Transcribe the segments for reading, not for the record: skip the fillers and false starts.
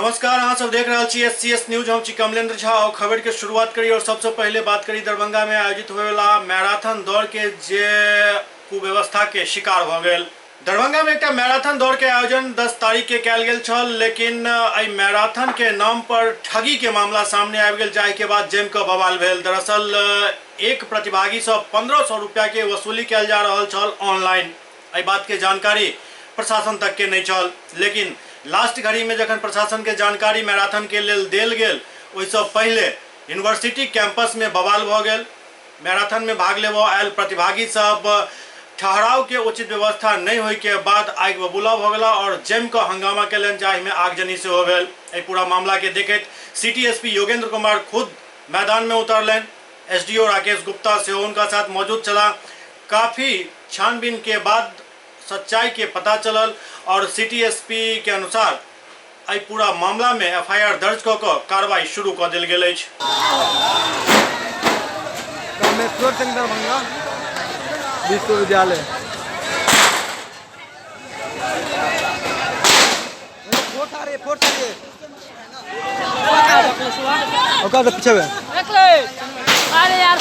नमस्कार, अहाँ सब देख रहल छी एससीएस न्यूज। हम छी कमलेंद्र झा और खबर के शुरुआत करी और सबसे पहले बात करी दरभंगा में आयोजित होए वाला मैराथन दौड़ के जे कुव्यवस्था के शिकार भ गेल। दरभंगा में एकटा मैराथन दौड़ के आयोजन 10 तारीख के कयल गेल छल, लेकिन एहि मैराथन के नाम पर ठगी के मामला सामने आबि गेल, जाहि के बाद जमि कऽ बवाल भेल। दरअसल एक प्रतिभागी सँ 1500 रुपया के वसूली कयल जा रहल छल ऑनलाइन। एहि बात के जानकारी प्रशासन तक के नहीं छल, लेकिन लास्ट घड़ी में जखन प्रशासन के जानकारी मैराथन के लेल देल गेल, ओहिसँ पहिले यूनिवर्सिटी कैंपस में बवाल भऽ गेल। मैराथन में भाग लेबऽ आयल प्रतिभागी सब ठहराव के उचित व्यवस्था नहीं होय के बाद आगि बबूला भऽ गेला और जमि कऽ हंगामा केलनि, जाहिमे आगजनी सेहो भेल। एहि पूरा मामला के देखैत सिटी एसपी योगेंद्र कुमार खुद मैदान में उतरलनि। एसडीओ राकेश गुप्ता सेहो हुनका साथ मौजूद छलाह। काफी छानबीन के बाद सच्चाई के पता चलल और सिटी एसपी के अनुसार एहि पूरा मामला में एफआईआर दर्ज कऽ कऽ कार्रवाई शुरू कऽ देल गेल अछि। कामेश्वर सिंह दरभंगा विश्वविद्यालय। फोर्स आ रही है, फोर्स आ रही है। ओकरा से पीछे में। अरे यार,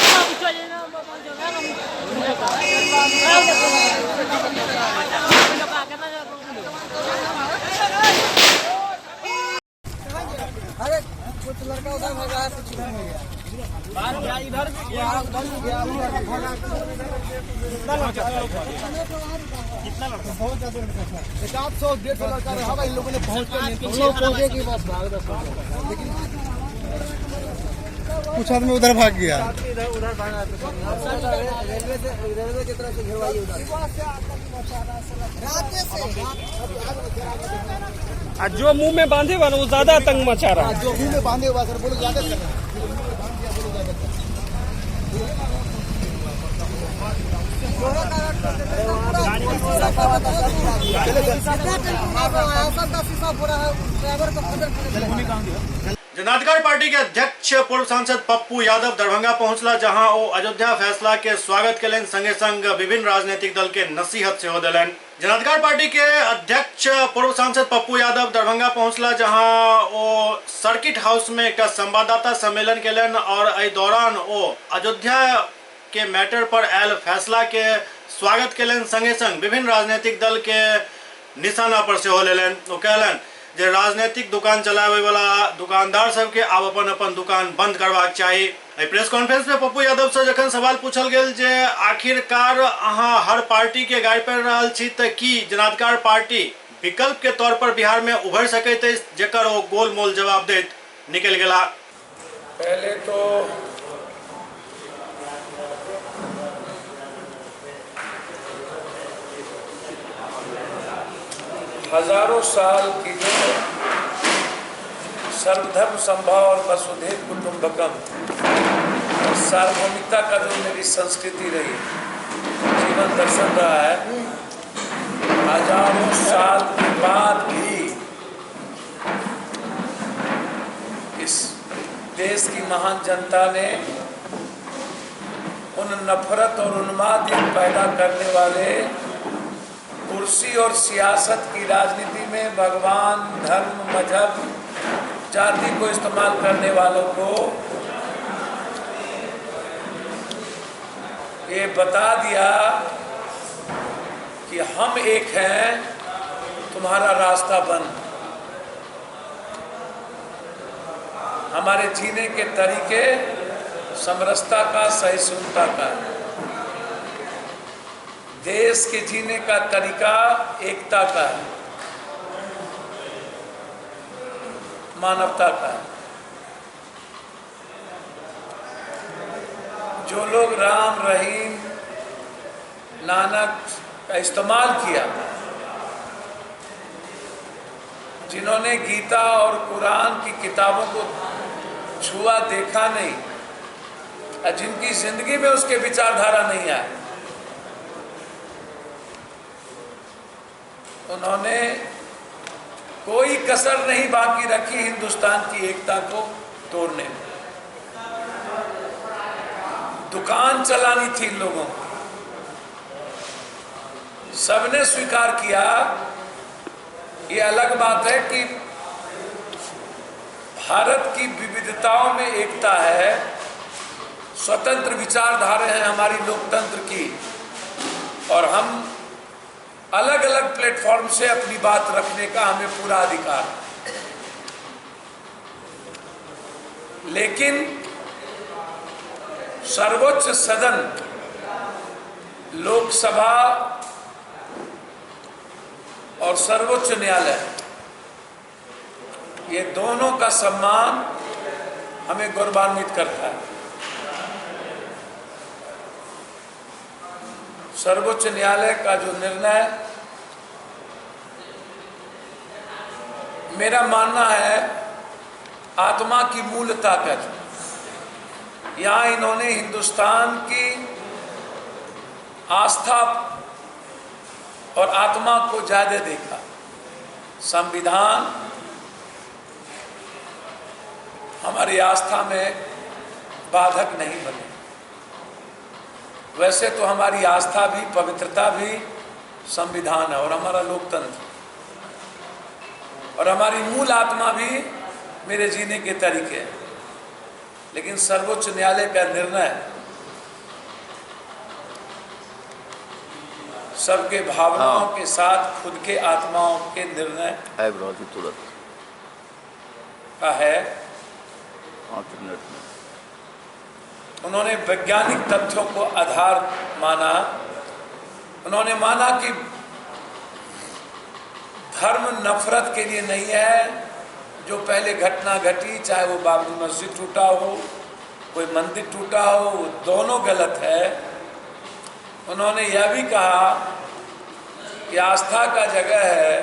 अरे कुछ लड़का उधर भागा है, कुछ इधर हो गया। इधर गया, उधर गया, उधर भागा। कितना लड़का? बहुत ज्यादा लड़का था, 150 150 लड़का रहा। इन लोगों ने पहुंच के लोग पहुंचे कि बस भाग, लेकिन कुछ आदमी उधर भाग गया। इधर उधर भागा, रेलवे से, रेलवे की तरफ से घेरवाइए उधर। आ जो मुंह में बांधे हुआ ना, वो ज्यादा आतंक मचा रहा है। जो मुंह में बांधे हुआ सर, बोलो ज्यादा कर रहे हैं। जनाधिकार पार्टी के अध्यक्ष पूर्व सांसद पप्पू यादव दरभंगा पहुंचला, जहां ओ अयोध्या फैसला के स्वागत केलनि, संगे संग विभिन्न राजनीतिक दल के नसीहत सेहो देलनि। जनाधिकार पार्टी के अध्यक्ष पूर्व सांसद पप्पू यादव दरभंगा पहुंचला, जहां ओ सर्किट हाउस में एकटा संवाददाता सम्मेलन केलनि और एहि दौरान ओ अयोध्या के मैटर पर आयल फैसला के स्वागत केलनि, संगे संग विभिन्न राजनीतिक दल के निशाना पर सेहो लेलनि। ओ कहलनि जे राजनीतिक दुकान चलाबै वाला दुकानदार सबके आब अपन अपन दुकान बंद करबाक चाही। एहि प्रेस कॉन्फ्रेंस में पप्पू यादव से जखन सवाल पूछल गेल जे आखिरकार अहाँ हर पार्टी के गारि पढ़ि रहल छी, तऽ की जनाधिकार पार्टी विकल्प के तौर पर बिहार में उभरि सकैत अछि, जेकर ओ गोल मोल जवाब दैत निकलि गेलाह। पहले तो हजारों साल की जो सर्वधर्म संभाव और वसुधैव कुटुंबकम और सार्वभौमिकता का जो मेरी संस्कृति रही, जीवन दर्शन रहा है, हजारों साल के बाद भी इस देश की महान जनता ने उन नफरत और उन्माद पैदा करने वाले कुर्सी और सियासत की राजनीति में भगवान, धर्म, मजहब, जाति को इस्तेमाल करने वालों को ये बता दिया कि हम एक हैं, तुम्हारा रास्ता बंद। हमारे जीने के तरीके समरसता का, सहिष्णुता का है। देश के जीने का तरीका एकता का है, मानवता का है। जो लोग राम, रहीम, नानक का इस्तेमाल किया, जिन्होंने गीता और कुरान की किताबों को छुआ देखा नहीं और जिनकी जिंदगी में उसके विचारधारा नहीं आए, उन्होंने कोई कसर नहीं बाकी रखी हिंदुस्तान की एकता को तोड़ने में। दुकान चलानी थी इन लोगों को, सबने स्वीकार किया। ये अलग बात है कि भारत की विविधताओं में एकता है, स्वतंत्र विचारधारा है हमारी लोकतंत्र की, और हम अलग अलग प्लेटफॉर्म से अपनी बात रखने का हमें पूरा अधिकार है। लेकिन सर्वोच्च सदन लोकसभा और सर्वोच्च न्यायालय, ये दोनों का सम्मान हमें गौरवान्वित करता है। सर्वोच्च न्यायालय का जो निर्णय, मेरा मानना है आत्मा की मूल ताकत, यहाँ इन्होंने हिंदुस्तान की आस्था और आत्मा को ज्यादा देखा। संविधान हमारी आस्था में बाधक नहीं बने। वैसे तो हमारी आस्था भी, पवित्रता भी संविधान है और हमारा लोकतंत्र और हमारी मूल आत्मा भी मेरे जीने के तरीके हैं। लेकिन सर्वोच्च न्यायालय का निर्णय सबके भावनाओं के साथ खुद के आत्माओं के निर्णय का है। 5 मिनट में उन्होंने वैज्ञानिक तथ्यों को आधार माना। उन्होंने माना कि धर्म नफरत के लिए नहीं है। जो पहले घटना घटी, चाहे वो बाबरी मस्जिद टूटा हो, कोई मंदिर टूटा हो, वो दोनों गलत है। उन्होंने यह भी कहा कि आस्था का जगह है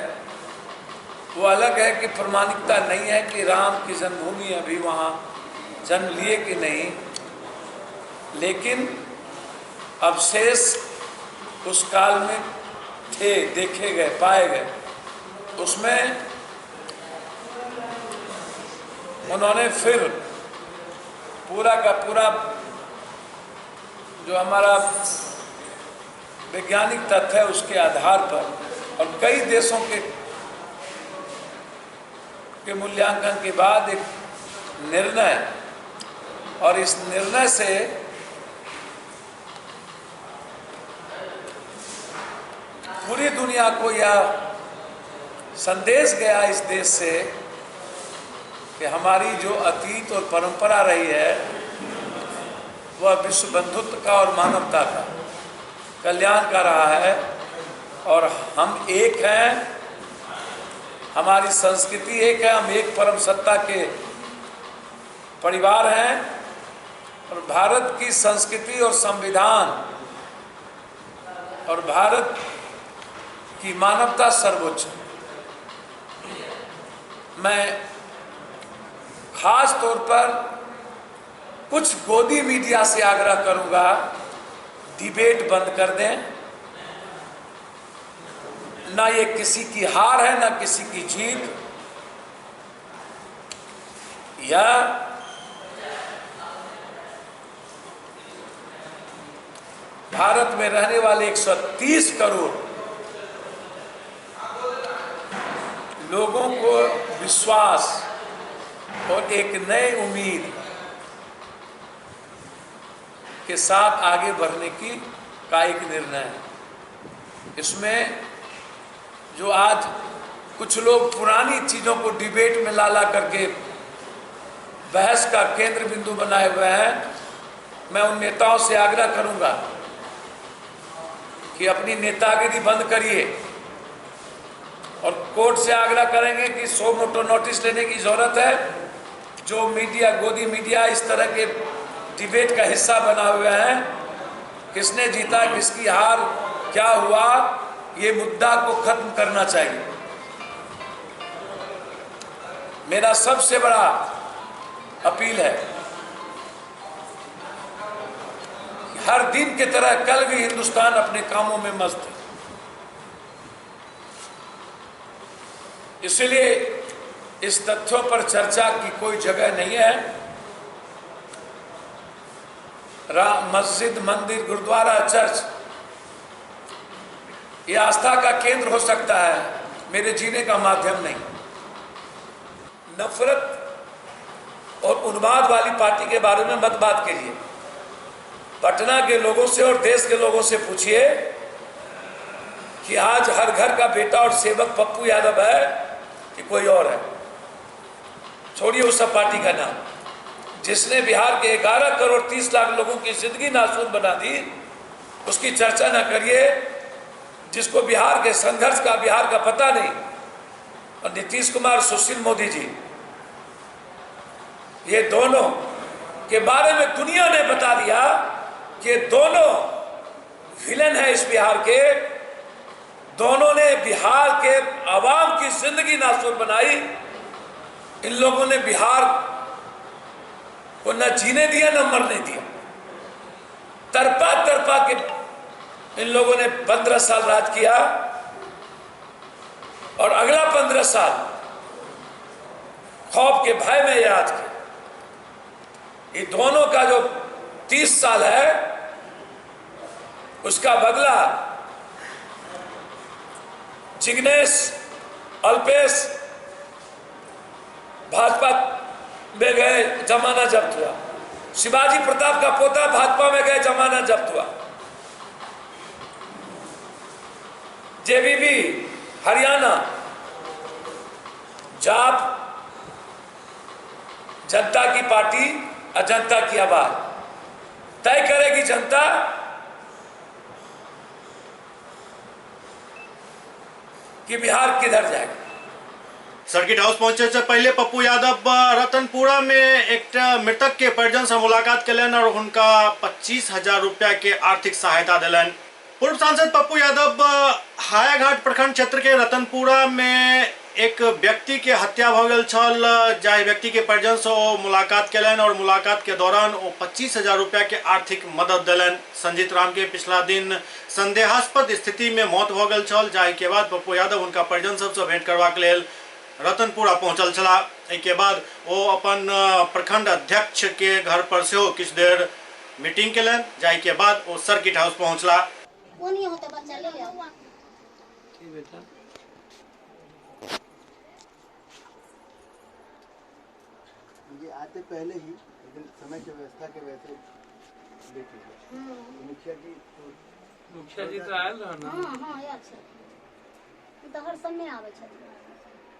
वो अलग है कि प्रमाणिकता नहीं है कि राम की जन्मभूमि अभी वहाँ जन्म लिए कि नहीं, लेकिन अवशेष उस काल में थे, देखे गए, पाए गए। उसमें उन्होंने फिर पूरा का पूरा जो हमारा वैज्ञानिक तथ्य है उसके आधार पर और कई देशों के मूल्यांकन के बाद एक निर्णय, और इस निर्णय से पूरी दुनिया को यह संदेश गया इस देश से कि हमारी जो अतीत और परंपरा रही है वह विश्व बंधुत्व का और मानवता का कल्याण का रहा है, और हम एक हैं, हमारी संस्कृति एक है, हम एक परम सत्ता के परिवार हैं, और भारत की संस्कृति और संविधान और भारत की मानवता सर्वोच्च है। मैं खास तौर पर कुछ गोदी मीडिया से आग्रह करूंगा, डिबेट बंद कर दें। ना ये किसी की हार है ना किसी की जीत, या भारत में रहने वाले 130 करोड़ लोगों को विश्वास और एक नए उम्मीद के साथ आगे बढ़ने की का एक निर्णय है। इसमें जो आज कुछ लोग पुरानी चीज़ों को डिबेट में ला ला करके बहस का केंद्र बिंदु बनाए हुए हैं, मैं उन नेताओं से आग्रह करूंगा कि अपनी नेतागिरी बंद करिए और कोर्ट से आग्रह करेंगे कि 100 मोटो नोटिस लेने की जरूरत है। जो मीडिया, गोदी मीडिया इस तरह के डिबेट का हिस्सा बना हुआ है, किसने जीता, किसकी हार, क्या हुआ, ये मुद्दा को खत्म करना चाहिए। मेरा सबसे बड़ा अपील है कि हर दिन की तरह कल भी हिंदुस्तान अपने कामों में मस्त है। इसलिए इस तथ्यों पर चर्चा की कोई जगह नहीं है। मस्जिद, मंदिर, गुरुद्वारा, चर्च ये आस्था का केंद्र हो सकता है, मेरे जीने का माध्यम नहीं। नफरत और उन्माद वाली पार्टी के बारे में मत बात कीजिए। पटना के लोगों से और देश के लोगों से पूछिए कि आज हर घर का बेटा और सेवक पप्पू यादव है कि कोई और है। छोड़िए उस सब पार्टी का नाम, जिसने बिहार के 11 करोड़ 30 लाख लोगों की जिंदगी नासूर बना दी, उसकी चर्चा ना करिए। जिसको बिहार के संघर्ष का, बिहार का पता नहीं, और नीतीश कुमार, सुशील मोदी जी, ये दोनों के बारे में दुनिया ने बता दिया कि ये दोनों विलन है इस बिहार के। दोनों ने बिहार के आवाम की जिंदगी नासूर बनाई। इन लोगों ने बिहार को न जीने दिया न मरने दिया। तरपा तरपा के इन लोगों ने 15 साल राज किया और अगला 15 साल खौफ के भय में ये राज किया। ये दोनों का जो 30 साल है उसका बदला जिग्नेश, अल्पेश भाजपा में गए, जमाना जब्त हुआ। शिवाजी प्रताप का पोता भाजपा में गए, जमाना जब्त हुआ। जेबीबी हरियाणा, जाप जनता की पार्टी और जनता की आवाज तय करेगी जनता। कि बिहार किधर जाएगा। सर्किट हाउस पहुंचे से पहले पप्पू यादव रतनपुरा में एक मृतक के परिजन से मुलाकात केलनि और हुनका 25,000 रुपया के आर्थिक सहायता देलनि। पूर्व सांसद पप्पू यादव हायाघाट प्रखंड क्षेत्र के रतनपुरा में एक व्यक्ति के हत्या भ गेल छल, जाहि व्यक्ति के परिजन से ओ मुलाकात केलनि और मुलाकात के दौरान ओ 25,000 रुपया के आर्थिक मदद देलनि। संजीत राम के पिछला दिन संदेहास्पद स्थिति में मौत भ गेल छल, जाहि के बाद पप्पू यादव हुनका परिजन सबसे भेंट करबाक लेल रतनपुरा पहुंचल छलाह। एहिके बाद ओ अपन प्रखंड अध्यक्ष के घर पर सेहो किछु देर मीटिंग केलनि, जाहि के बाद ओ सर्किट हाउस पहुंचला। ये आते पहले ही, लेकिन समय की व्यवस्था के वजह से लेट हो गया। मुखिया जी तो आयल रहा ना। हाँ हाँ आयल छथिन, तऽ हर समय आबै छथिन।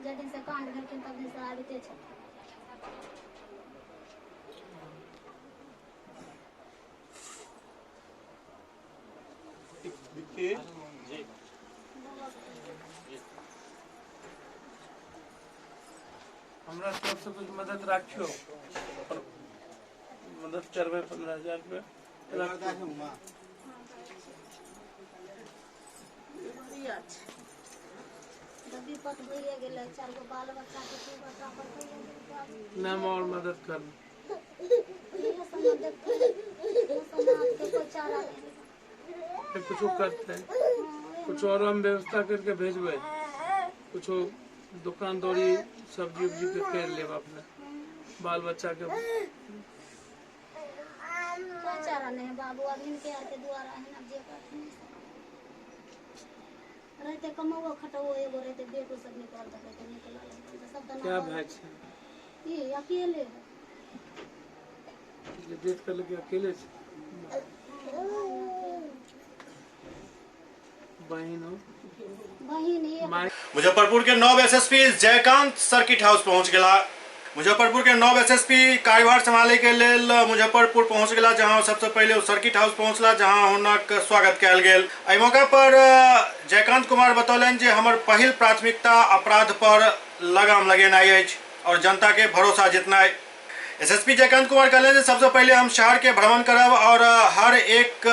जाहि दिन से कांड भेलखिन तब दिन से आबिते छथिन। हमरा तरफ से कुछ मदद राखियो, मदद करबै 15,000 रुपया। नाम और मदद कर कुछ करते हैं, कुछ और हम व्यवस्था करके भेजबे, कुछ दुकान दौरी सब्जी उब्जी के कर लेब अपने बाल बच्चा के। चारा नहीं बाबू, अभी के आर के द्वारा है ना जे करथिन रहते कमाओ खटाओ एगो रहते बेटो सब निकल देते निकल सब। क्या भाई छै ई अकेले है, डेथ कर लगे अकेले छै। बहिन हो बहिन। मुजफ्फरपुर के 9 एसएसपी जयकांत सर्किट हाउस पहुंच गेला। मुजफ्फरपुर के 9 एसएसपी कार्यभार संभाले के लेल मुजफ्फरपुर पहुंच गेला, जहां सबसे पहले सर्किट हाउस पहुंचला, जहां हुनक स्वागत कयल गेल। एहि मौका पर जयकांत कुमार बतौलनि जे हमर पहिल प्राथमिकता अपराध पर लगाम लगेनाइ अछि और जनता के भरोसा जितनाइ। एसएसपी जयकांत कुमार कहलनि जे सबसे पहले हम शहर के भ्रमण करब और हर एक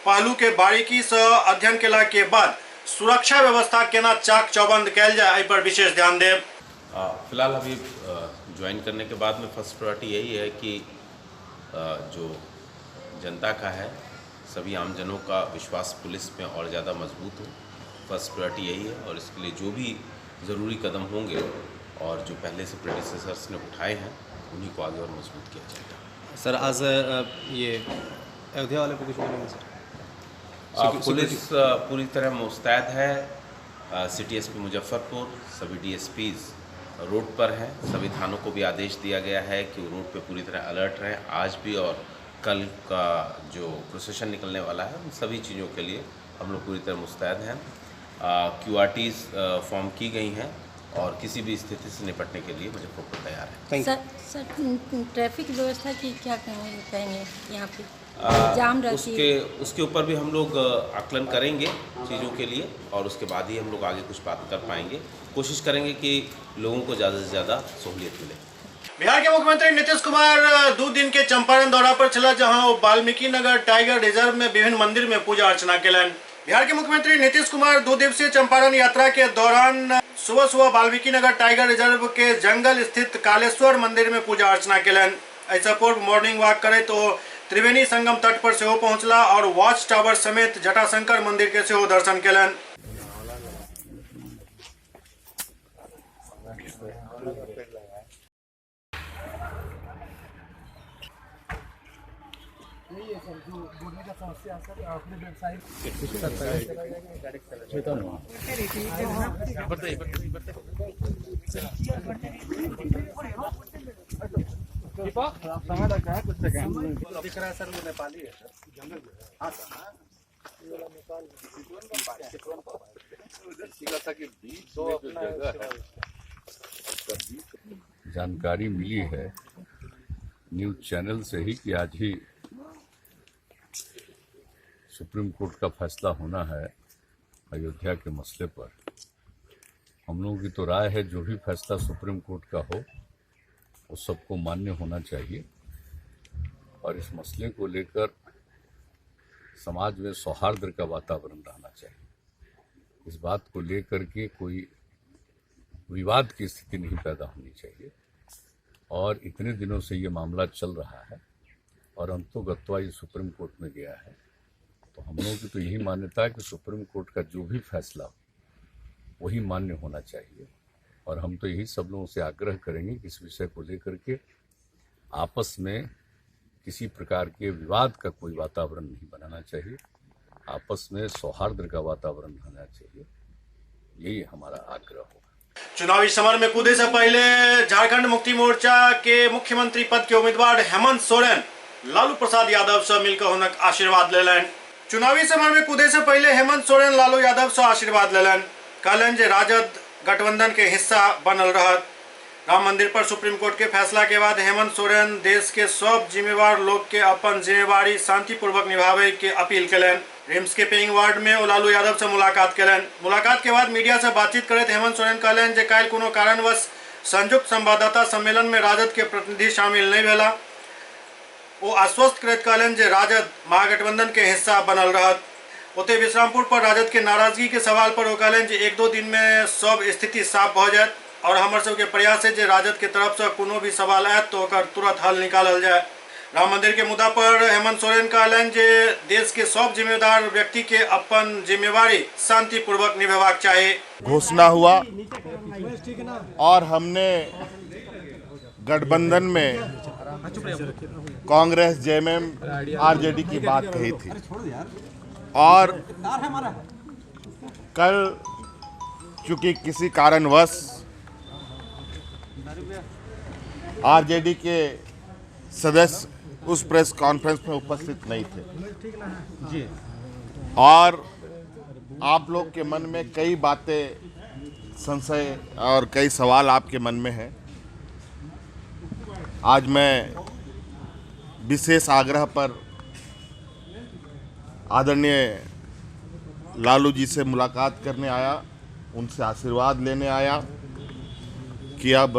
पहलू के बारीकी से अध्ययन केला के बाद सुरक्षा व्यवस्था केना चाक चौबंद कयल जाय एहि पर विशेष ध्यान देब। फिलहाल अभी ज्वाइन करने के बाद में फर्स्ट प्रायोरिटी यही है कि जो जनता का है, सभी आमजनों का विश्वास पुलिस में और ज़्यादा मजबूत हो, फर्स्ट प्रायोरिटी यही है। और इसके लिए जो भी ज़रूरी कदम होंगे और जो पहले से प्रेडिसेसर्स ने उठाए हैं उन्हीं को आगे और मजबूत किया जाएगा। सर आज ये अयोध्या वाले को कुछ बोलेंगे सर? पुलिस पूरी तरह मुस्तैद है। सिटी एसपी मुजफ्फरपुर, सभी डीएसपीज़ रोड पर हैं। सभी थानों को भी आदेश दिया गया है कि वो रोड पे पूरी तरह अलर्ट रहें। आज भी और कल का जो प्रोसेशन निकलने वाला है, उन सभी चीज़ों के लिए हम लोग पूरी तरह मुस्तैद हैं। क्यूआरटीज फॉर्म की गई हैं और किसी भी स्थिति से निपटने के लिए मुजफ्फरपुर तैयार है। सर सर, ट्रैफिक व्यवस्था की क्या कहेंगे यहाँ पे? जाम रहती है। उसके उसके ऊपर भी हम लोग आकलन करेंगे चीज़ों के लिए और उसके बाद ही हम लोग आगे कुछ बात कर पाएंगे। कोशिश करेंगे कि लोगों को ज़्यादा से ज़्यादा सहूलियत मिले। बिहार के मुख्यमंत्री नीतीश कुमार 2 दिन के चंपारण दौरा पर छला, जहां वो वाल्मीकि नगर टाइगर रिजर्व में विभिन्न मंदिर में पूजा अर्चना केलनि। बिहार के मुख्यमंत्री नीतीश कुमार 2 दिवसीय चंपारण यात्रा के दौरान सुबह सुबह वाल्मीकि नगर टाइगर रिजर्व के जंगल स्थित कालेश्वर मंदिर में पूजा अर्चना केलनि। एहिसँ पूर्व मॉर्निंग वॉक करैत ओ त्रिवेणी संगम तट पर सेहो पहुंचला और वॉच टावर समेत जटाशंकर मंदिर के सेहो दर्शन केलनि। यही है सर, जो बोलने का समस्या है सर, अपने वेबसाइट। समय लगता है कुछ सेकंड दिख रहा है सर, वो नेपाली है सर, जंगल जो है। हाँ सर, जानकारी मिली है न्यूज चैनल से ही कि आज ही सुप्रीम कोर्ट का फैसला होना है अयोध्या के मसले पर। हम लोगों की तो राय है जो भी फैसला सुप्रीम कोर्ट का हो वो सबको मान्य होना चाहिए और इस मसले को लेकर समाज में सौहार्द का वातावरण रहना चाहिए। इस बात को लेकर के कोई विवाद की स्थिति नहीं पैदा होनी चाहिए और इतने दिनों से ये मामला चल रहा है और अंतोगत्वा ये सुप्रीम कोर्ट में गया है, तो हम लोगों की तो यही मान्यता है कि सुप्रीम कोर्ट का जो भी फैसला हो वही मान्य होना चाहिए। और हम तो यही सब लोगों से आग्रह करेंगे कि इस विषय को लेकर के आपस में किसी प्रकार के विवाद का कोई वातावरण नहीं बनाना चाहिए, आपस में सौहार्द का वातावरण रहना चाहिए, यही हमारा आग्रह होगा। चुनावी समर में कूदे से पहले झारखंड मुक्ति मोर्चा के मुख्यमंत्री पद के उम्मीदवार हेमंत सोरेन लालू प्रसाद यादव से मिलकर हुनक आशीर्वाद लेलनि। चुनावी समर में कूदे से पहले हेमंत सोरेन लालू यादव से आशीर्वाद लेलनि। कहलनि जे राजद गठबंधन के हिस्सा बनल रहत। राम मंदिर पर सुप्रीम कोर्ट के फैसला के बाद हेमंत सोरेन देश के सब जिम्मेवार लोग के अपन जिम्मेवारी शांतिपूर्वक निभावे के अपील केलनि। रिम्स के पेइंग वार्ड में ओ लालू यादव से मुलाकात केलनि। मुलाकात के बाद मीडिया से बातचीत करैत हेमंत सोरेन कहलनि जे काल्हि कोनो कारणवश संयुक्त संवाददाता सम्मेलन में राजद के प्रतिनिधि शामिल नहीं भेला। ओ आश्वस्त करैत कहलनि जे राजद महागठबंधन के हिस्सा बनल रहत। ओते विश्रामपुर पर राजद के नाराजगी के सवाल पर ओ कहलनि जे 1-2 दिन में सब स्थिति साफ भऽ जायत और हमर सबके प्रयास है जे राजद के तरफ से कोनो भी सवाल आयत तो ओकर तुरंत हल निकालल जाए। राम मंदिर के मुद्दा पर हेमंत सोरेन कहलनि जे देश के सब जिम्मेदार व्यक्ति के अपन जिम्मेवारी शांतिपूर्वक निभेबाक चाही। घोषणा हुआ और हमने गठबंधन में कांग्रेस, जेएमएम, आरजेडी की बात कही थी और कल चूंकि किसी कारणवश आरजेडी के सदस्य उस प्रेस कॉन्फ्रेंस में उपस्थित नहीं थे और आप लोग के मन में कई बातें, संशय और कई सवाल आपके मन में हैं। आज मैं विशेष आग्रह पर आदरणीय लालू जी से मुलाकात करने आया, उनसे आशीर्वाद लेने आया कि अब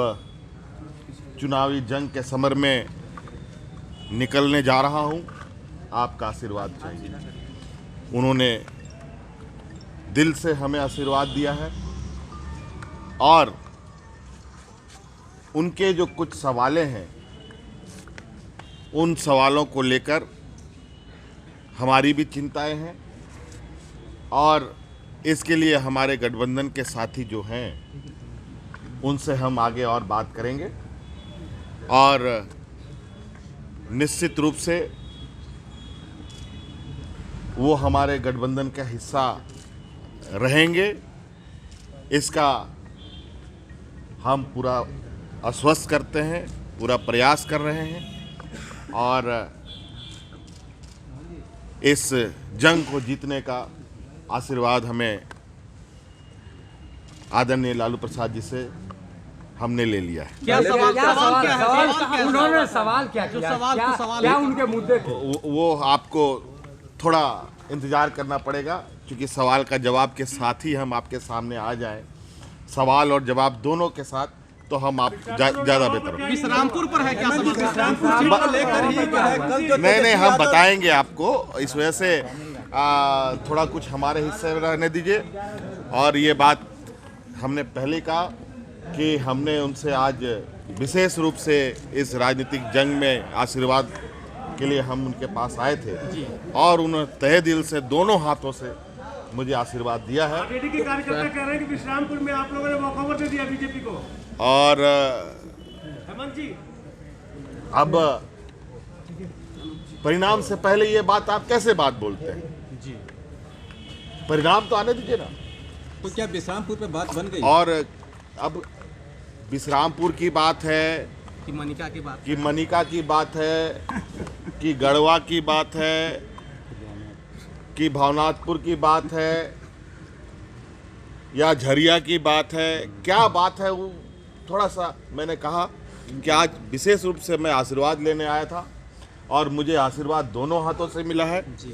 चुनावी जंग के समर में निकलने जा रहा हूं, आपका आशीर्वाद चाहिए। उन्होंने दिल से हमें आशीर्वाद दिया है और उनके जो कुछ सवालें हैं उन सवालों को लेकर हमारी भी चिंताएं हैं और इसके लिए हमारे गठबंधन के साथी जो हैं उनसे हम आगे और बात करेंगे और निश्चित रूप से वो हमारे गठबंधन का हिस्सा रहेंगे, इसका हम पूरा आश्वस्त करते हैं, पूरा प्रयास कर रहे हैं और इस जंग को जीतने का आशीर्वाद हमें आदरणीय लालू प्रसाद जी से हमने ले लिया है। क्या सवाल क्या सवाल उन्होंने सवाल क्या किया, क्या उनके मुद्दे थे, वो आपको थोड़ा इंतज़ार करना पड़ेगा, क्योंकि सवाल का जवाब के साथ ही हम आपके सामने आ जाएं, सवाल और जवाब दोनों के साथ, तो हम आप ज़्यादा बेहतर होंगे। विश्रामपुर पर है क्या सवाल? नहीं नहीं, हम बताएंगे आपको, इस वजह से थोड़ा कुछ हमारे हिस्से में रहने दीजिए। और ये बात हमने पहले कहा कि हमने उनसे आज विशेष रूप से इस राजनीतिक जंग में आशीर्वाद के लिए हम उनके पास आए थे और उन्होंने तहे दिल से दोनों हाथों से मुझे आशीर्वाद दिया है। आरजेडी के कार्यकर्ता कह रहे हैं कि विश्रामपुर में आप लोगों ने वॉकओवर दे दिया बीजेपी को। और हेमंत जी, अब परिणाम से पहले ये बात आप कैसे बात बोलते हैं जी? परिणाम तो आने दीजिए ना। तो क्या विश्रामपुर पे बात बन गई? और अब विश्रामपुर की बात है कि मनिका की बात, कि मनिका की बात है, कि गढ़वा की बात है, कि भवनाथपुर की बात है, या झरिया की बात है, क्या बात है वो थोड़ा सा मैंने कहा कि आज विशेष रूप से मैं आशीर्वाद लेने आया था और मुझे आशीर्वाद दोनों हाथों से मिला है जी।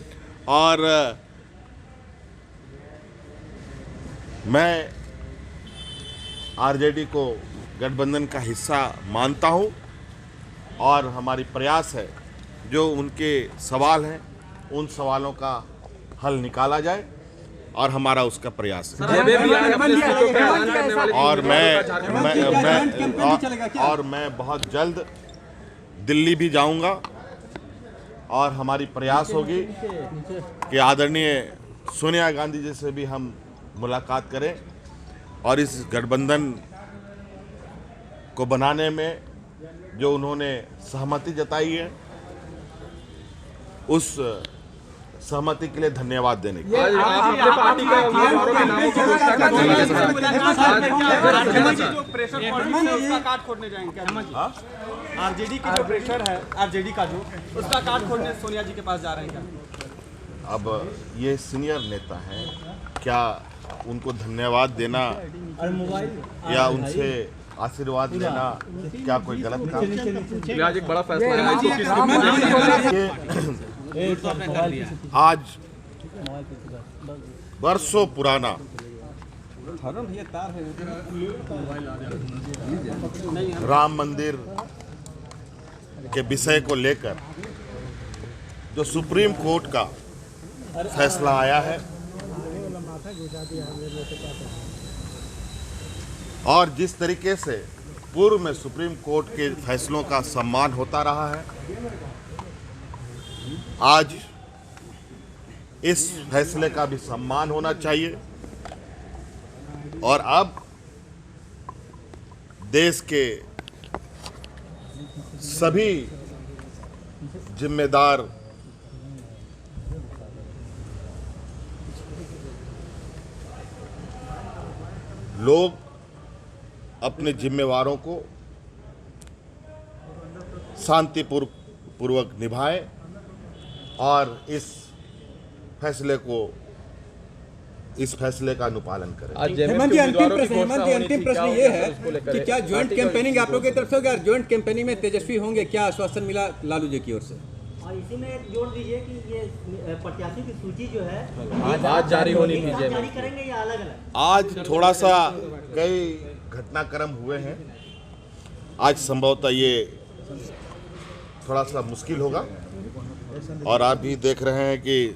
और मैं आरजेडी को गठबंधन का हिस्सा मानता हूं और हमारी प्रयास है जो उनके सवाल हैं उन सवालों का हल निकाला जाए और हमारा उसका प्रयास है। और मैं बहुत जल्द दिल्ली भी जाऊंगा और हमारी प्रयास होगी कि आदरणीय सोनिया गांधी जी से भी हम मुलाकात करें और इस गठबंधन को बनाने में जो उन्होंने सहमति जताई है उस सहमति के लिए धन्यवाद देने के लिए। आरजेडी की जो प्रेशर है, आरजेडी का जो उसका काट खोलने सोनिया जी के पास जा रहे हैं क्या? अब ये सीनियर नेता हैं, क्या उनको धन्यवाद देना या उनसे आशीर्वाद लेना क्या कोई गलत काम? आज एक बड़ा फैसला है। आज बरसों पुराना राम मंदिर के विषय को लेकर जो सुप्रीम कोर्ट का फैसला आया है और जिस तरीके से पूर्व में सुप्रीम कोर्ट के फैसलों का सम्मान होता रहा है, आज इस फैसले का भी सम्मान होना चाहिए। और अब देश के सभी जिम्मेदार लोग अपने जिम्मेवारों को शांतिपूर्वक निभाएं और इस फैसले का अनुपालन करें। हेमंत जी, अंतिम प्रश्न ये है कि क्या ज्वाइंट कैंपेनिंग आप लोगों की तरफ से होगी और ज्वाइंट कैंपेनिंग में तेजस्वी होंगे, क्या आश्वासन मिला लालू जी की ओर से? और इसी में जोड़ दीजिए कि ये प्रत्याशी की सूची जो है आज जारी होनी थी, जारी करेंगे या अलग अलग? आज थोड़ा सा कई घटनाक्रम हुए हैं, आज संभवतः ये थोड़ा सा मुश्किल होगा। और आप भी देख रहे हैं कि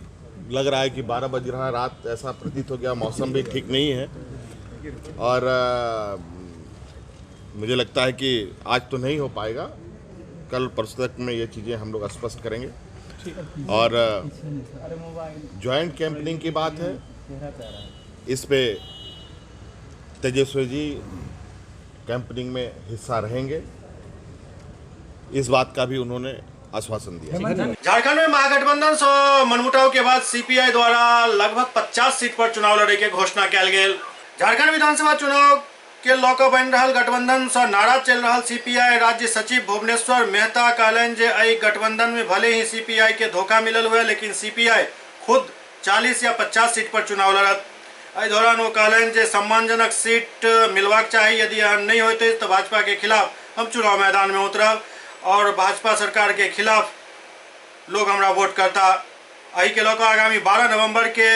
लग रहा है कि 12 बज रहा है रात, ऐसा प्रतीत हो गया, मौसम भी ठीक नहीं है और मुझे लगता है कि आज तो नहीं हो पाएगा, कल परसों तक में ये चीज़ें हम लोग स्पष्ट करेंगे। और ज्वाइंट कैंपेनिंग की बात है, इस पे तेजस्वी जी कैंपेनिंग में हिस्सा रहेंगे, इस बात का भी उन्होंने आश्वासन दिया। झारखंड में महागठबंधन से मनमुटाव के बाद सीपीआई द्वारा लगभग 50 सीट पर चुनाव लड़े के घोषणा कयल गेल। झारखंड विधानसभा चुनाव के लऽ कऽ बनि रहल गठबंधन सँ नाराज चलि रहल सीपीआई राज्य सचिव भुवनेश्वर मेहता कहलनि जे एहि गठबंधन में भले ही सीपीआई के धोखा मिलल हुए, लेकिन सीपीआई खुद 40 या 50 सीट पर चुनाव लड़त। एहि दौरान ओ कहलनि जे सम्मानजनक सीट मिलबाक चाही, यदि एहन नहि होइत अछि तऽ भाजपा के खिलाफ हम चुनाव मैदान में उतरब और भाजपा सरकार के खिलाफ लोग हमरा वोट करता। एहि के लऽ कऽ आगामी 12 नवंबर के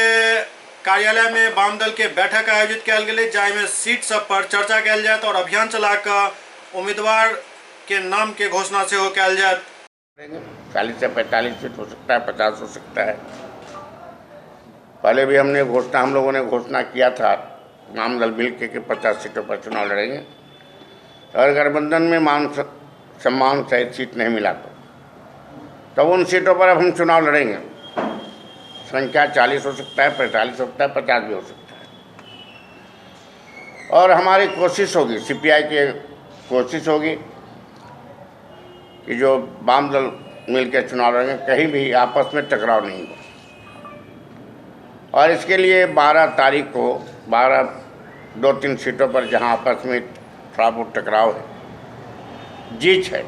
कार्यालय में वाम दल के बैठक आयोजित कयल गेलै, जाहिमे सीट सब पर चर्चा कयल जायत और अभियान चला कऽ उम्मीदवार के नाम के घोषणा सेहो कयल जायत। 40 से 45 सीट हो सकता है, 50 हो सकता है। पहले भी हमने घोषणा, हम लोगों ने घोषणा किया था वाम दल मिल के कि 50 सीटों पर चुनाव लड़ेंगे। अगर गठबंधन में मान सम्मान सहित सीट नहीं मिला तो उन सीटों पर अब हम चुनाव लड़ेंगे। संख्या 40 हो सकता है, 45 हो सकता है, 50 भी हो सकता है। और हमारी कोशिश होगी, सीपीआई की कोशिश होगी कि जो वाम दल मिलकर चुनाव लड़ेंगे कहीं भी आपस में टकराव नहीं हो। और इसके लिए 12 तारीख को 2-3 सीटों पर जहां आपस में थोड़ा बहुत टकराव है, जीत है,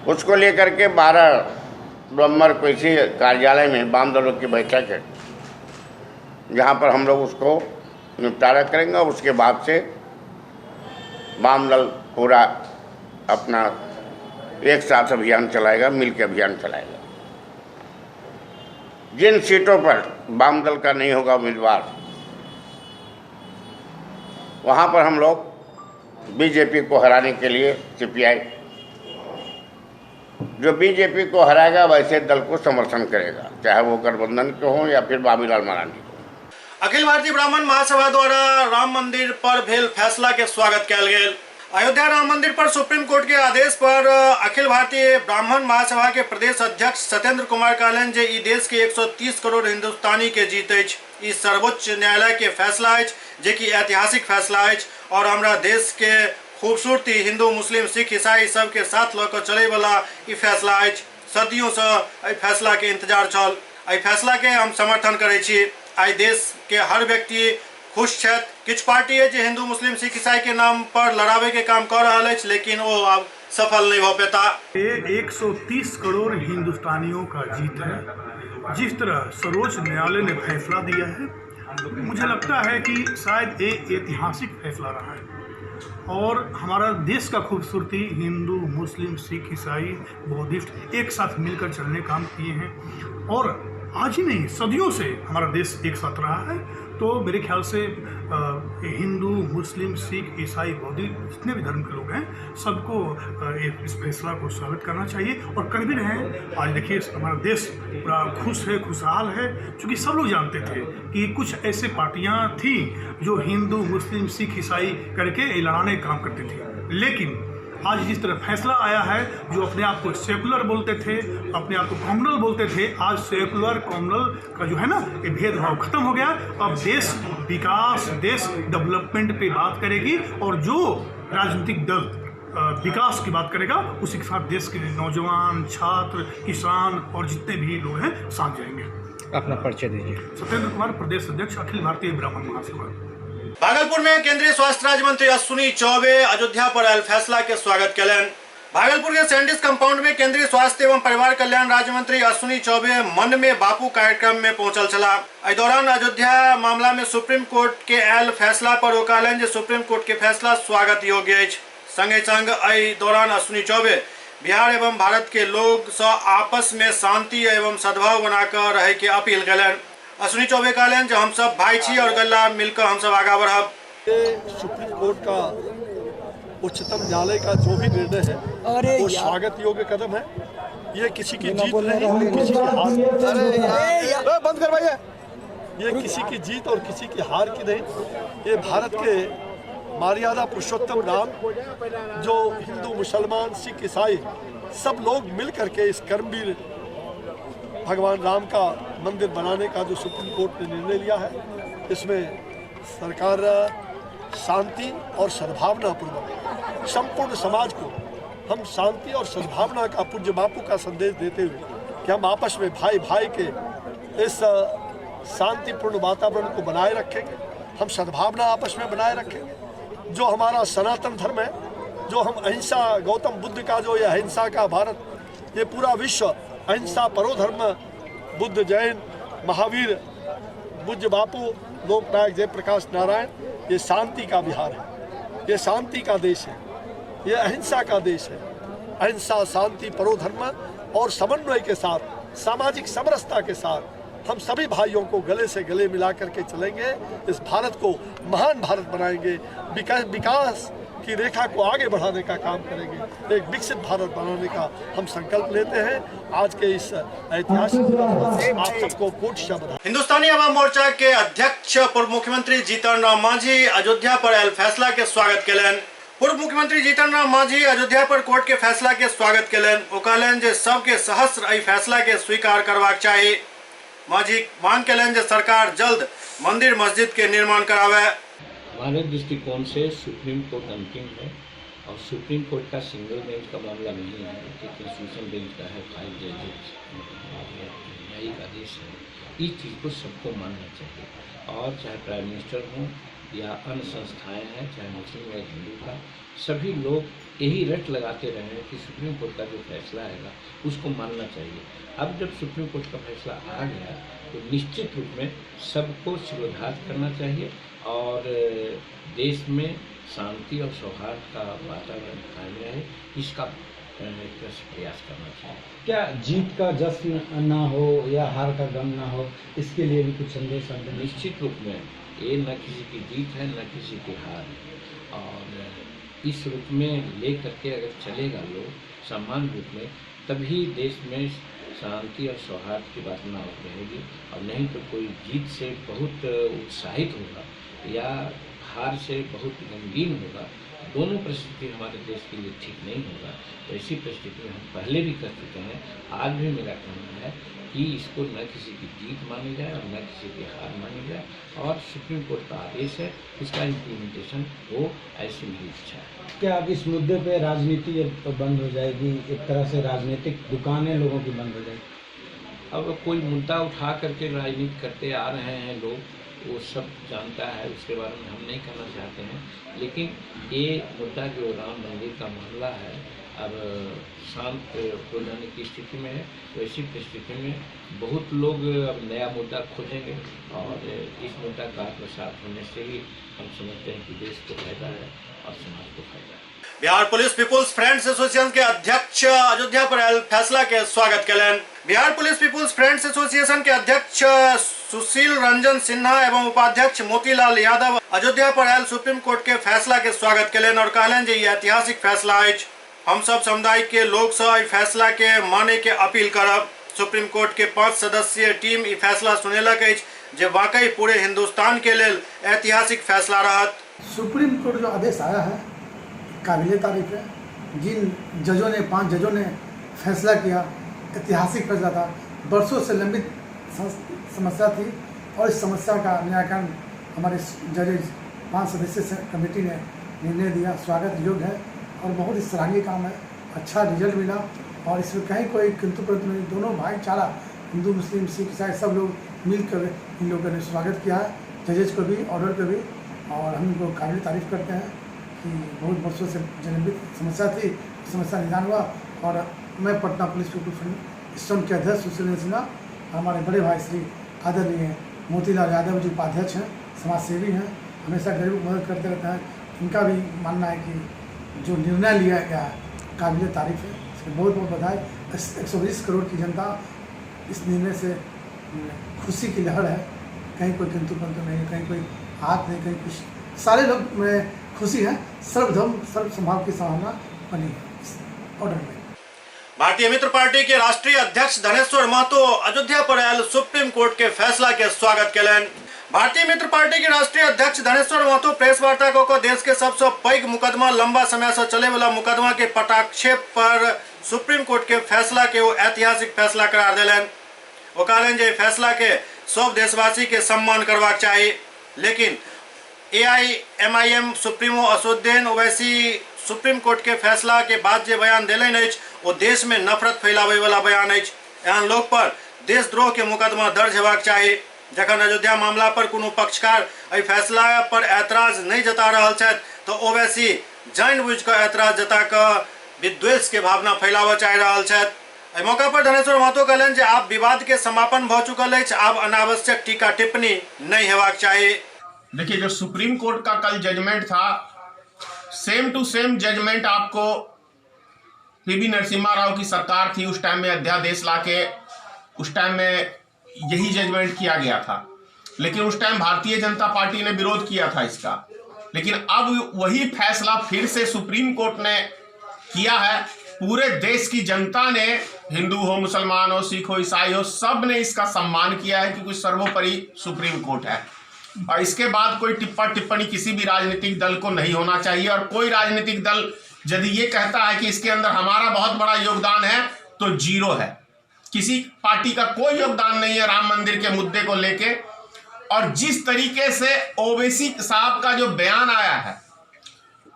उसको लेकर के 12 नवंबर को इसी कार्यालय में वाम दलों की बैठक है, जहां पर हम लोग उसको निपटारा करेंगे। और उसके बाद से वाम दल पूरा अपना एक साथ अभियान चलाएगा, मिलकर अभियान चलाएगा। जिन सीटों पर वाम दल का नहीं होगा उम्मीदवार, वहाँ पर हम लोग बीजेपी को हराने के लिए सीपीआई, जो बीजेपी को हराएगा वैसे दल को समर्थन करेगा, चाहे वो गठबंधन के हों या फिर बाबूलाल मरांडी को। अखिल भारतीय ब्राह्मण महासभा द्वारा राम मंदिर पर भेल फैसला के स्वागत कयल गेल। अयोध्या राम मंदिर पर सुप्रीम कोर्ट के आदेश पर अखिल भारतीय ब्राह्मण महासभा के प्रदेश अध्यक्ष सत्येंद्र कुमार कहलनि जे ई देश के 130 करोड़ हिंदुस्तानी के जीत अछि। ई सर्वोच्च न्यायालय के फैसला अछि, जे कि ऐतिहासिक फैसला अछि और हमरा देश के खूबसूरती हिंदू मुस्लिम सिख ईसाई सबके साथ लऽ कऽ चलै वाला ई फैसला अछि। सदियों से एहि फैसला के इंतजार छल। एहि फैसला के हम समर्थन करै छी। आइ देश के हर व्यक्ति खुश छथि। किछु पार्टी अछि जे हिंदू मुस्लिम सिख ईसाई के नाम पर लड़ाबै के काम कऽ रहल अछि, लेकिन ओ आब सफल नहीं हो पेता। ये 130 करोड़ हिंदुस्तानियों का जीत है। जिस तरह सर्वोच्च न्यायालय ने फैसला दिया है, मुझे लगता है कि शायद ये ऐतिहासिक फैसला रहा है और हमारा देश का खूबसूरती हिंदू मुस्लिम सिख ईसाई बौद्धिस्ट एक साथ मिलकर चलने काम किए हैं और आज ही नहीं सदियों से हमारा देश एक साथ रहा है। तो मेरे ख्याल से हिंदू मुस्लिम सिख ईसाई बौद्ध जितने भी धर्म के लोग हैं सबको इस फैसला को स्वागत करना चाहिए और कर भी रहे हैं। आज देखिए हमारा देश पूरा खुश है, खुशहाल है, क्योंकि सब लोग जानते थे कि कुछ ऐसे पार्टियां थीं जो हिंदू मुस्लिम सिख ईसाई करके लड़ाने का काम करती थी, लेकिन आज जिस तरह फैसला आया है, जो अपने आप को सेकुलर बोलते थे, अपने आप को कॉमनल बोलते थे, आज सेकुलर कॉमनल का जो है ना ये भेदभाव खत्म हो गया। अब देश विकास, देश डेवलपमेंट पे बात करेगी और जो राजनीतिक दल विकास की बात करेगा उसी के साथ देश के नौजवान, छात्र, किसान और जितने भी लोग हैं साथ जाएंगे। अपना परिचय दीजिए। सत्येंद्र कुमार, प्रदेश अध्यक्ष, अखिल भारतीय ब्राह्मण महासभा। भागलपुर में केंद्रीय स्वास्थ्य राज्य मंत्री अश्विनी चौबे अयोध्या पर आयल फैसला के स्वागत कयलनि। भागलपुर के सैंडिस कंपाउंड में केंद्रीय स्वास्थ्य एवं परिवार कल्याण राज्य मंत्री अश्विनी चौबे मन में बापू कार्यक्रम में पहुंचल छलाह। एहि दौरान अयोध्या मामला में सुप्रीम कोर्ट के आयल फैसला पर ओ कहलनि जे सुप्रीम कोर्ट के फैसला स्वागत योग्य अछि। संगे संग एहि दौरान अश्विनी चौबे बिहार एवं भारत के लोग सँ आपस में शांति एवं सद्भाव बनाकर रहे के अपील कयलनि। अश्विनी चौबे कहलनि जे हम सब भाई छी और गल्ला मिलकर हम सब आगा बढ़ब। सुप्रीम कोर्ट का, उच्चतम न्यायालय का जो भी निर्णय है वो स्वागत योग्य कदम है। ये किसी की जीत नहीं, किसी की हार। अरे बंद कर भैया। ये किसी की जीत और किसी की हार की नहीं, ये भारत के मर्यादा पुरुषोत्तम राम, जो हिंदू मुसलमान सिख ईसाई सब लोग मिल करके इस कर्मवीर भगवान राम का मंदिर बनाने का जो सुप्रीम कोर्ट ने निर्णय लिया है, इसमें सरकार शांति और सद्भावना पूर्वक संपूर्ण समाज को हम शांति और सद्भावना का पूज्य बापू का संदेश देते हुए कि हम आपस में भाई भाई के इस शांतिपूर्ण वातावरण को बनाए रखेंगे, हम सद्भावना आपस में बनाए रखेंगे। जो हमारा सनातन धर्म है, जो हम अहिंसा, गौतम बुद्ध का जो ये अहिंसा का भारत, ये पूरा विश्व अहिंसा परो धर्म, बुद्ध, जैन, महावीर, पूज्य बापू, लोकनायक जयप्रकाश नारायण, ये शांति का बिहार है, ये शांति का देश है, ये अहिंसा का देश है। अहिंसा, शांति, परो धर्म और समन्वय के साथ, सामाजिक समरसता के साथ हम सभी भाइयों को गले से गले मिला करके चलेंगे। इस भारत को महान भारत बनाएंगे, विकास की रेखा को आगे बढ़ाने का काम करेंगे, एक विकसित भारत बनाने का हम संकल्प लेते हैं। आज के इस ऐतिहासिक दिवस पर आप सबको कोटि बधाई। हिंदुस्तानी आवाम मोर्चा के अध्यक्ष पूर्व मुख्यमंत्री जीतन राम मांझी अयोध्या पर आयल फैसला के स्वागत केलनि। पूर्व मुख्यमंत्री जीतन राम मांझी अयोध्या पर कोर्ट के फैसला के स्वागत केलनि। ओ कहलनि जे सबके सहस्र एहि फैसला के स्वीकार करबाक चाही। मांझी मांग केलनि जे सरकार जल्द मंदिर मस्जिद के निर्माण करावे। हमारे दृष्टिकोण से सुप्रीम कोर्ट अंतिम है और सुप्रीम कोर्ट का सिंगल बेंच का मामला नहीं है, एक इंस्टीट्यूशन बेंच का है, 5 जजेज न्यायिक आदेश है। इस चीज़ को सबको मानना चाहिए और चाहे प्राइम मिनिस्टर हों या अन्य संस्थाएं हैं, चाहे मुस्लिम या हिंदू का, सभी लोग यही रट लगाते रहे हैं कि सुप्रीम कोर्ट का जो फैसला आएगा उसको मानना चाहिए। अब जब सुप्रीम कोर्ट का फैसला आ गया तो निश्चित रूप में सबको शिरोधार्य करना चाहिए और देश में शांति और सौहार्द का वातावरण कायम रहे, इसका प्रयास करना चाहिए। क्या जीत का जश्न ना हो या हार का गम ना हो, इसके लिए भी कुछ संदेश आप देंगे? निश्चित रूप में ये न किसी की जीत है न किसी की हार है और इस रूप में ले करके अगर चलेगा लोग समान रूप में, तभी देश में शांति और सौहार्द की बात ना रहेगी। और नहीं तो कोई जीत से बहुत उत्साहित होगा या हार से बहुत गमगीन होगा, दोनों परिस्थिति हमारे देश के लिए ठीक नहीं होगा। तो ऐसी परिस्थिति में हम पहले भी कर चुके हैं, आज भी मेरा कहना है कि इसको न किसी की जीत मानी जाए और न किसी की हार मानी जाए और सुप्रीम कोर्ट का आदेश है इसका इम्प्लीमेंटेशन हो, ऐसी मेरी इच्छा है। क्या अब इस मुद्दे पे राजनीति अब बंद हो जाएगी? एक तरह से राजनीतिक दुकानें लोगों की बंद हो जाएगी। अब कोई मुद्दा उठा करके राजनीति करते आ रहे हैं लोग, वो सब जानता है, उसके बारे में हम नहीं कहना चाहते हैं। लेकिन ये मुद्दा जो राम मंदिर का मामला है अब शांत हो जाने की स्थिति में है, तो ऐसी परिस्थिति में बहुत लोग अब नया मुद्दा खोजेंगे और इस मुद्दा का आत्मसात होने से ही हम समझते हैं कि देश को फायदा है और समाज को फायदा है। Bihar police people's friends association के अध्यक्ष अयोध्या पर आयल फैसला के स्वागत केलनि। Bihar police people's friends association के अध्यक्ष सुशील रंजन सिन्हा एवं उपाध्यक्ष मोतीलाल यादव अयोध्या पर आयल सुप्रीम कोर्ट के फैसला के स्वागत केलनि और कहलनि जे ई ऐतिहासिक फैसला अछि। हम सब समुदाय के लोग से एहि फैसला के माने के अपील करब। सुप्रीम कोर्ट के 5 सदस्यीय टीम ई फैसला सुनेलक अछि जे वाकई पूरे हिंदुस्तान के लेल ऐतिहासिक फैसला रहत। सुप्रीम कोर्ट जो आदेश आया है काबिल तारीफ है। जिन जजों ने, 5 जजों ने फैसला किया, ऐतिहासिक फैसला था। बरसों से लंबित समस्या थी और इस समस्या का निराकरण हमारे जजेज 5 सदस्यीय कमेटी ने निर्णय दिया, स्वागत योग्य है और बहुत ही सराहनीय काम है। अच्छा रिजल्ट मिला और इसमें कहीं कोई किंतु परंतु नहीं, दोनों भाईचारा हिंदू मुस्लिम सिख ईसाई सब लोग मिलकर इन लोगों ने स्वागत किया है, जजेज को भी, ऑर्डर को भी, और हम इनको काबिल तारीफ़ करते हैं कि बहुत वर्षों से लंबित समस्या थी, समस्या निदान हुआ। और मैं पटना पुलिस पीपुल फ्रंट के अध्यक्ष सुशील सिन्हा, हमारे बड़े भाई श्री आदरणीय मोतीलाल यादव जी उपाध्यक्ष हैं, समाज सेवी हैं, हमेशा गरीबों की मदद करते रहते हैं। इनका भी मानना है कि जो निर्णय लिया गया है काबिल तारीफ है, इसके बहुत बहुत बधाई। 120 करोड़ की जनता इस निर्णय से खुशी की लहर है, कहीं कोई किंतु परंतु नहीं, कहीं कोई हाथ नहीं, कहीं कुछ, सारे लोग में खुशी है। सर्वधर्म सर्व संभाव की संभावना बनी है इस ऑर्डर में। भारतीय मित्र पार्टी के राष्ट्रीय अध्यक्ष धनेश्वर महतो अयोध्या पर आयल सुप्रीम कोर्ट के फैसला के स्वागत केलनि। भारतीय मित्र पार्टी के राष्ट्रीय अध्यक्ष धनेश्वर महतो प्रेस वार्ता कऽ देश के सबसे पैघ मुकदमा, लंबा समय से चले वाला मुकदमा के पटाक्षेप पर सुप्रीम कोर्ट के फैसला के वो ऐतिहासिक फैसला करार देलनि। ओ कहलनि जे फैसला के सब देशवासी के सम्मान करबाक चाही, लेकिन AIMIM supremo Asaduddin Owaisi supreme court के फैसला के बाद जे बयान देलनि अछि ओ देश में नफरत फैलावे वाला बयान अछि। एहन लोग पर देशद्रोह के मुकदमा दर्ज हेबाक चाही। जखन अयोध्या मामला पर कोनो पक्षकार एहि फैसला पर ऐतराज नहीं जता रहल छथि तो ओवैसी जानि बुझि कऽ ऐतराज जता कऽ विद्वेष के भावना फैलाबऽ चाहि रहल छथि। एहि मौका पर धनेश्वर महतो कहलनि जे आब विवाद के समापन भऽ चुकल अछि, आब अनावश्यक टीका टिप्पणी नहीं हेबाक चाही। देखिए, जो सुप्रीम कोर्ट का कल जजमेंट था, सेम टू सेम जजमेंट आपको पीवी नरसिम्हा राव की सरकार थी उस टाइम में अध्यादेश लाके उस टाइम में यही जजमेंट किया गया था, लेकिन उस टाइम भारतीय जनता पार्टी ने विरोध किया था इसका। लेकिन अब वही फैसला फिर से सुप्रीम कोर्ट ने किया है। पूरे देश की जनता ने, हिंदू हो, मुसलमान हो, सिख हो, ईसाई हो, सब ने इसका सम्मान किया है क्योंकि सर्वोपरि सुप्रीम कोर्ट है। और इसके बाद कोई टिप्पा टिप्पणी किसी भी राजनीतिक दल को नहीं होना चाहिए। और कोई राजनीतिक दल यदि ये कहता है कि इसके अंदर हमारा बहुत बड़ा योगदान है तो जीरो है। किसी पार्टी का कोई योगदान नहीं है राम मंदिर के मुद्दे को लेके। और जिस तरीके से ओवैसी साहब का जो बयान आया है,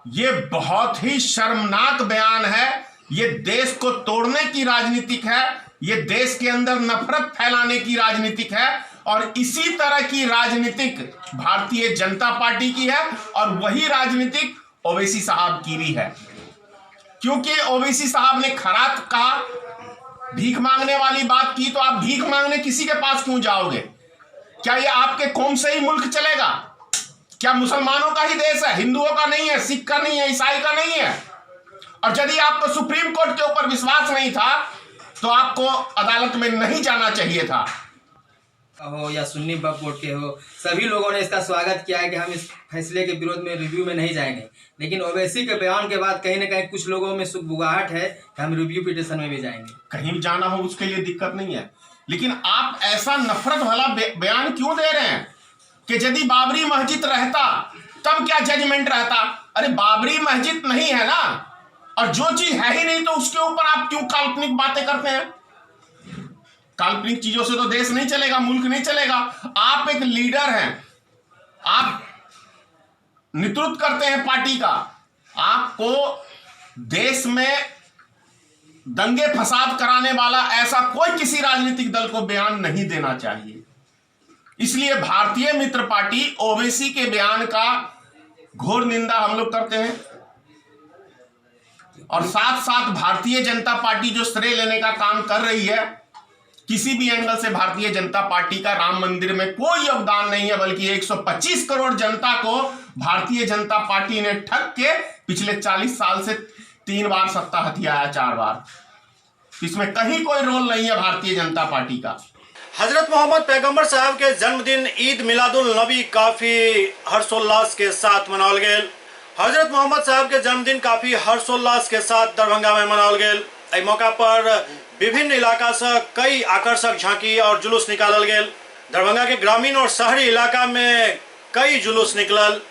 ये बहुत ही शर्मनाक बयान है। ये देश को तोड़ने की राजनीतिक है, ये देश के अंदर नफरत फैलाने की राजनीतिक है। और इसी तरह की राजनीतिक भारतीय जनता पार्टी की है और वही राजनीतिक ओवैसी साहब की भी है। क्योंकि ओवैसी साहब ने खरात कहा, भीख मांगने वाली बात की, तो आप भीख मांगने किसी के पास क्यों जाओगे? क्या ये आपके कौम से ही मुल्क चलेगा? क्या मुसलमानों का ही देश है, हिंदुओं का नहीं है, सिख का नहीं है, ईसाई का नहीं है? और यदि आपको सुप्रीम कोर्ट के ऊपर विश्वास नहीं था तो आपको अदालत में नहीं जाना चाहिए था। हो या सुन्नी वक्फ बोर्ड के हो, सभी लोगों ने इसका स्वागत किया है कि हम इस फैसले के विरोध में रिव्यू में नहीं जाएंगे। लेकिन ओवैसी के बयान के बाद कहीं ना कहीं कुछ लोगों में सुगबुगाहट है कि हम रिव्यू पिटीशन में भी जाएंगे। कहीं जाना हो उसके लिए दिक्कत नहीं है, लेकिन आप ऐसा नफरत वाला बयान क्यों दे रहे हैं कि यदि बाबरी मस्जिद रहता तब क्या जजमेंट रहता? अरे बाबरी मस्जिद नहीं है ना, और जो चीज है ही नहीं तो उसके ऊपर आप क्यों काल्पनिक बातें करते हैं? काल्पनिक चीजों से तो देश नहीं चलेगा, मुल्क नहीं चलेगा। आप एक लीडर हैं, आप नेतृत्व करते हैं पार्टी का, आपको देश में दंगे फसाद कराने वाला ऐसा कोई किसी राजनीतिक दल को बयान नहीं देना चाहिए। इसलिए भारतीय मित्र पार्टी ओवैसी के बयान का घोर निंदा हम लोग करते हैं। और साथ साथ भारतीय जनता पार्टी जो श्रेय लेने का काम कर रही है, किसी भी एंगल से भारतीय जनता पार्टी का राम मंदिर में कोई योगदान नहीं है, बल्कि 125 करोड़ जनता को भारतीय जनता पार्टी ने ठग के पिछले 40 साल से 3 बार सत्ता हथियाया, 4 बार। इसमें कहीं कोई रोल नहीं है भारतीय जनता पार्टी का। हजरत मोहम्मद पैगंबर साहब के जन्मदिन ईद मिलादुल नबी काफी हर्षोल्लास के साथ मनाओल गेल। हजरत मोहम्मद साहब के जन्मदिन काफी हर्षोल्लास के साथ दरभंगा में मनाओल गेल। एहि मौका पर विभिन्न इलाका से कई आकर्षक झांकी और जुलूस निकालल गेल। दरभंगा के ग्रामीण और शहरी इलाका में कई जुलूस निकलल।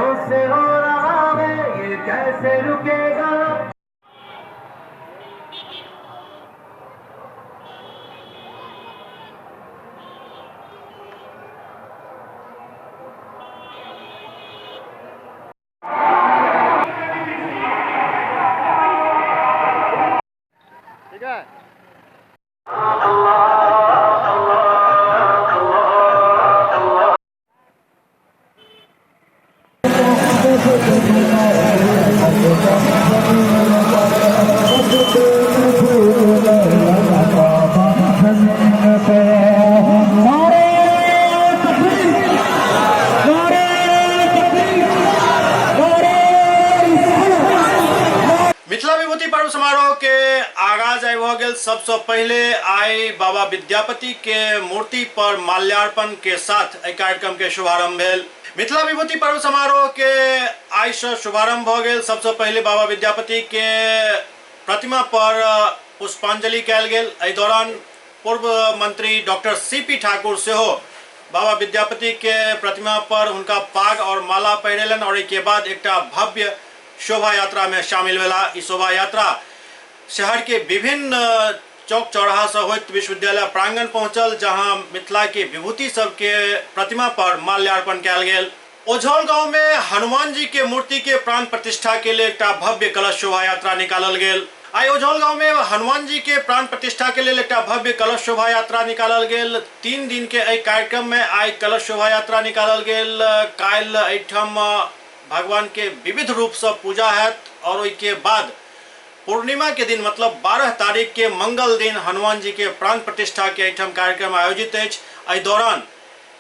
सदियों से हो रहा है, ये कैसे रुकेगा। ठीक है। मिथिला विभूति पर्व समारोह के आगाज आइ भऽ गेल। सबसँ पहिले आइ बाबा विद्यापति के मूर्ति पर माल्यार्पण के साथ एहि कार्यक्रम के शुभारंभ भेल। मिथिला विभूति पर्व समारोह के आइ सँ शुभारंभ भऽ गेल। सबसँ पहिले बाबा विद्यापति के प्रतिमा पर पुष्पांजलि कयल गेल। एहि दौरान पूर्व मंत्री डॉक्टर सीपी ठाकुर सेहो बाबा विद्यापति के प्रतिमा पर हुनका पाग और माला पहिरेलनि और एहिके बाद एकटा भव्य शोभा यात्रा में शामिल भेला। ई शोभा यात्रा शहर के विभिन्न चौक चौराहा से होइत विश्वविद्यालय प्रांगण पहुंचल, जहां मिथिला के विभूति सबके प्रतिमा पर माल्यार्पण कयल गेल। ओझौल गांव में हनुमान जी के मूर्ति के प्राण प्रतिष्ठा के लिए एकटा भव्य कलश शोभा यात्रा निकालल गेल। आइ ओझौल गांव में हनुमान जी के प्राण प्रतिष्ठा के लिए एकटा भव्य कलश शोभा यात्रा निकालल गेल। 3 दिन के एहि कार्यक्रम में आइ कलश शोभा यात्रा निकालल गेल। काल्हि एहिठाम भगवान के विविध रूप से पूजा हैत और ओहिके बाद पूर्णिमा के दिन मतलब 12 तारीख के मंगल दिन हनुमान जी के प्राण प्रतिष्ठा के एहिठाम कार्यक्रम आयोजित अछि। एहि दौरान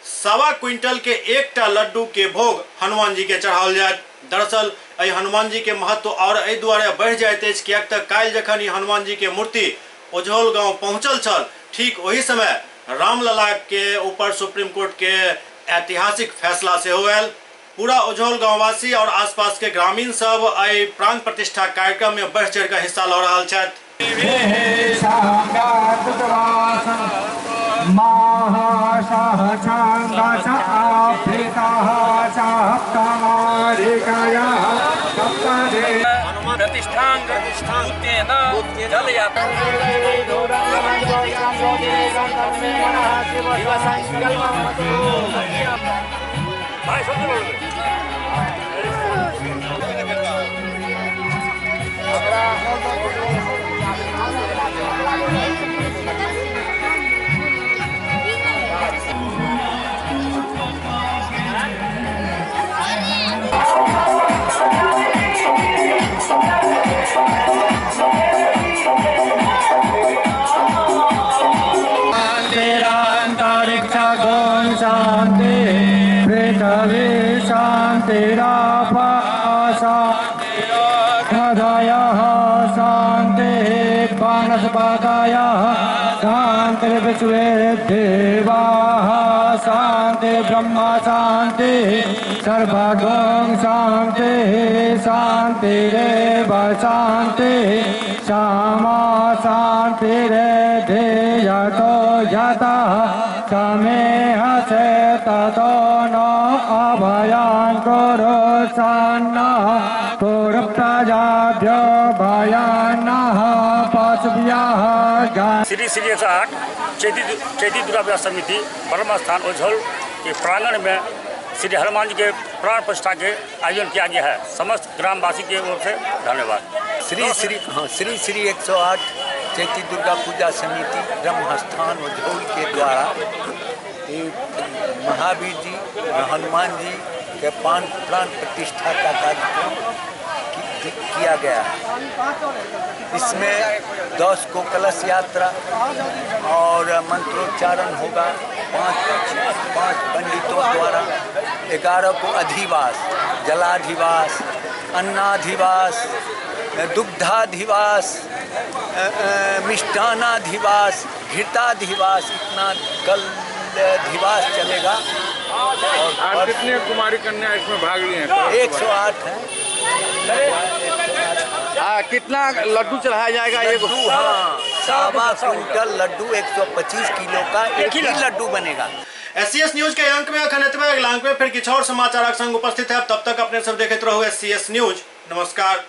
1.25 क्विंटल के एकटा लड्डू के भोग हनुमान जी के चढ़ाओल जायत। दरअसल एहि हनुमान जी के महत्व और एहि दुआरे बढ़ि जाइत अछि किएक तऽ काल्हि जखन ई हनुमान जी के मूर्ति ओझौल गांव पहुंचल छल, ठीक ओही समय रामलला के ऊपर सुप्रीम कोर्ट के ऐतिहासिक फैसला सेहो आयल। पूरा ओझौल गांववासी और आसपास के ग्रामीण सब एहि प्राण प्रतिष्ठा कार्यक्रम में बढ़ि चढ़ि कऽ हिस्सा लऽ रहल छथि। देवाः शान्ति ब्रह्म शान्ति सर्वगं शान्ति शान्तिरेव शान्ति क्षमा शान्तिरेधि यतो यतः समेह चेततो नो अभयं कुरु सन्नः कुरु प्रजाभ्यो भयानः पशुभ्यः। श्री श्री 108 चैती दुर्गा पूजा समिति ब्रह्म स्थान ओझौल के प्रांगण में श्री हनुमान जी के प्राण प्रतिष्ठा के आयोजन किया गया है। समस्त ग्रामवासी के ओर से धन्यवाद। श्री श्री श्री श्री 108 चैती दुर्गा पूजा समिति ब्रह्म स्थान ओझौल के द्वारा महावीर जी हनुमान जी के प्राण प्रतिष्ठा का कार्यक्रम किया गया है। इसमें 10 को कलश यात्रा और मंत्रोच्चारण होगा 5 पंडितों द्वारा। 11 को अधिवास, जलाधिवास, अन्नाधिवास, दुग्धाधिवास, मिष्टानाधिवास, घृताधिवास, इतना कल अधिवास चलेगा। और कितने कुमारी कन्या इसमें भाग लिए हैं? 108 है। कितना लड्डू चढ़ाया जाएगा? लड्डू, हाँ, 1.25 क्विंटल लड्डू, 125 किलो का एक ही लड्डू बनेगा। एससीएस न्यूज के अंक में अखन एतबे। अगिला अंक में फिर किछु और समाचारक संग उपस्थित है। तब तक अपने सब देखैत रहू एससीएस न्यूज। नमस्कार।